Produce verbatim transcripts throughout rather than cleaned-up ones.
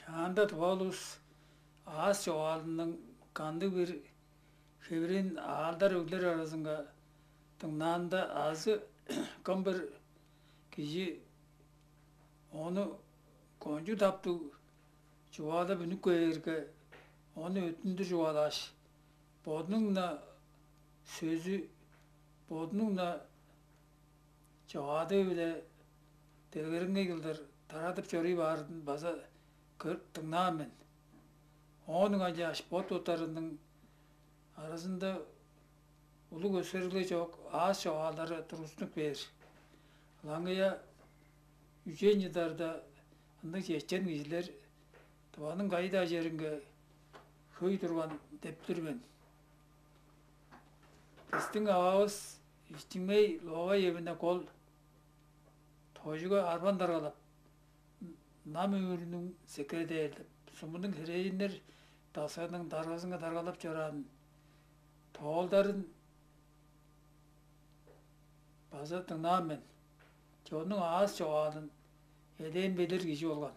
Анда тыва улус аас чогаалының кандыг-бир хевирин аалдар-өглер аразынга дыңнаанда, азы кым-бир кижи ону кончуг таптыг чугаалап үнүп кээрге, ону өттүндүр чугаалааш, бодунуң-на сөзү, бодунуң-на чогаадыы-биле делгереңгей кылдыр тарадып чоруй баарын база көрүп дыңнаан мен. Оон ыңай чааш, бот-боттарының аразында улуг өскерлиг чок аас чогаалдары тургустунуп кээр. Ылаңгыя үжен чыдарда ындыг чечен кижилер Тываның кайы-даа черинге хөй турган деп билир мен. Бистиң ававыс Иштиңмей Ловай эвине кол, тожуга арбан даргалап, нам өвүрүнүң секире дээр деп, сумунуң херээженнер дасыының даргазынга даргалап чораан тоолдарын база дыңнаан мен. Чоннуң аас чогаалын элээн билир кижи болган.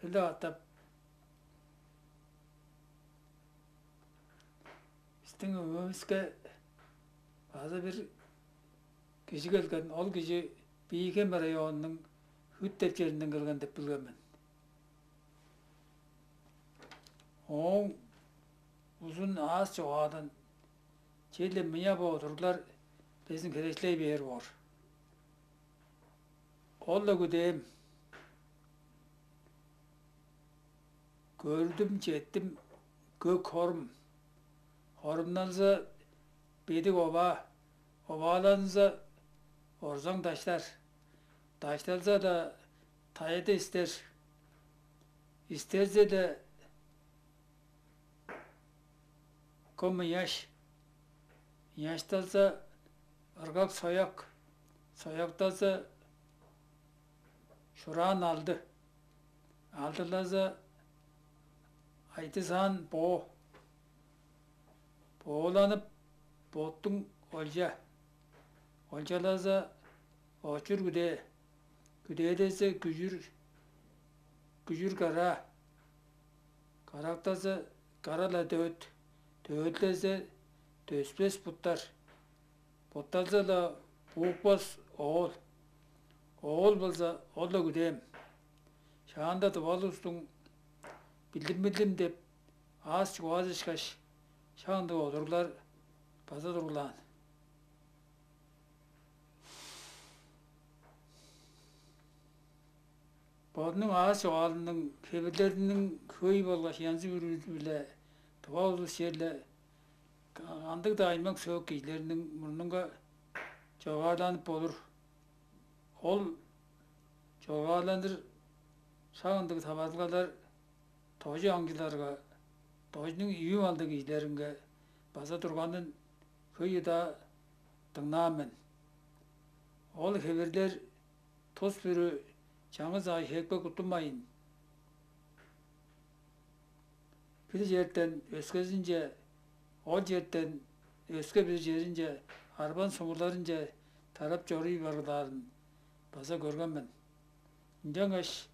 Бир-ле катап бистиң өмүвүске база бир кижи келген. Ол кижи Бии-Хем районунуң Хүт деп черинден келген деп билген мен. Ооң узун аас чогаалын черле мыйа бо удурлар безин херечилей бээр боор. Ол-ла күдээм. Көрдүм, четтим көк хорум. Хорумналза бедик оваа, овааланза орзаң даштар, дашталза-даа тайыды истер, истерзе-даа кым ыяш, ыяшталза ыргак сояк, соякталза шураан алды, алдылаза айдысаан боо, бооланып боттуң олча, олчалаза очур күдээ, күдээдезе күжүр, күжүр караа, карактаза кара-ла дөөт, дөөтлезе дөспес буттар, бутталза-ла буукпас оол, оол болза ол-ла күдээм. Шаанда тывалыстың билдим-билдим деп аас чугаазышкаш, шаандыг одурлар база турлаан. Бодунуң аас чогаалының хевирлериниң хөй болгаш янзы-бүрү-биле тыва улус черле кандыг-даа аймак-сөөк кижилериниң мурнунга чогааланып болур. Ол чогааланыр шак ындыг таварылгалар тожу аңчыларга, тожунуң ийи малдыг кижилеринге база турганын хөй удаа дыңнаан мен. Ол хевирлер тус бүрү чаңгыс ай хепке куттунмайн, бир черден өскезинче, ол черден өске бир черинче, арбан сумуларынче тарап чоруй баргылаарын база көрген мен. Ынчангаш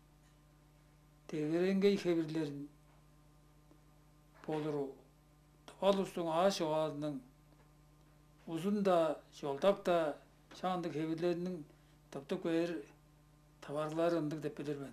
дегереңгей хевирлерин болуру тыва улустуң аас чогаалының узун-даа, чолдак-даа шаандык хевирлериниң тыптып кээр таварылары ындыг деп билир мен.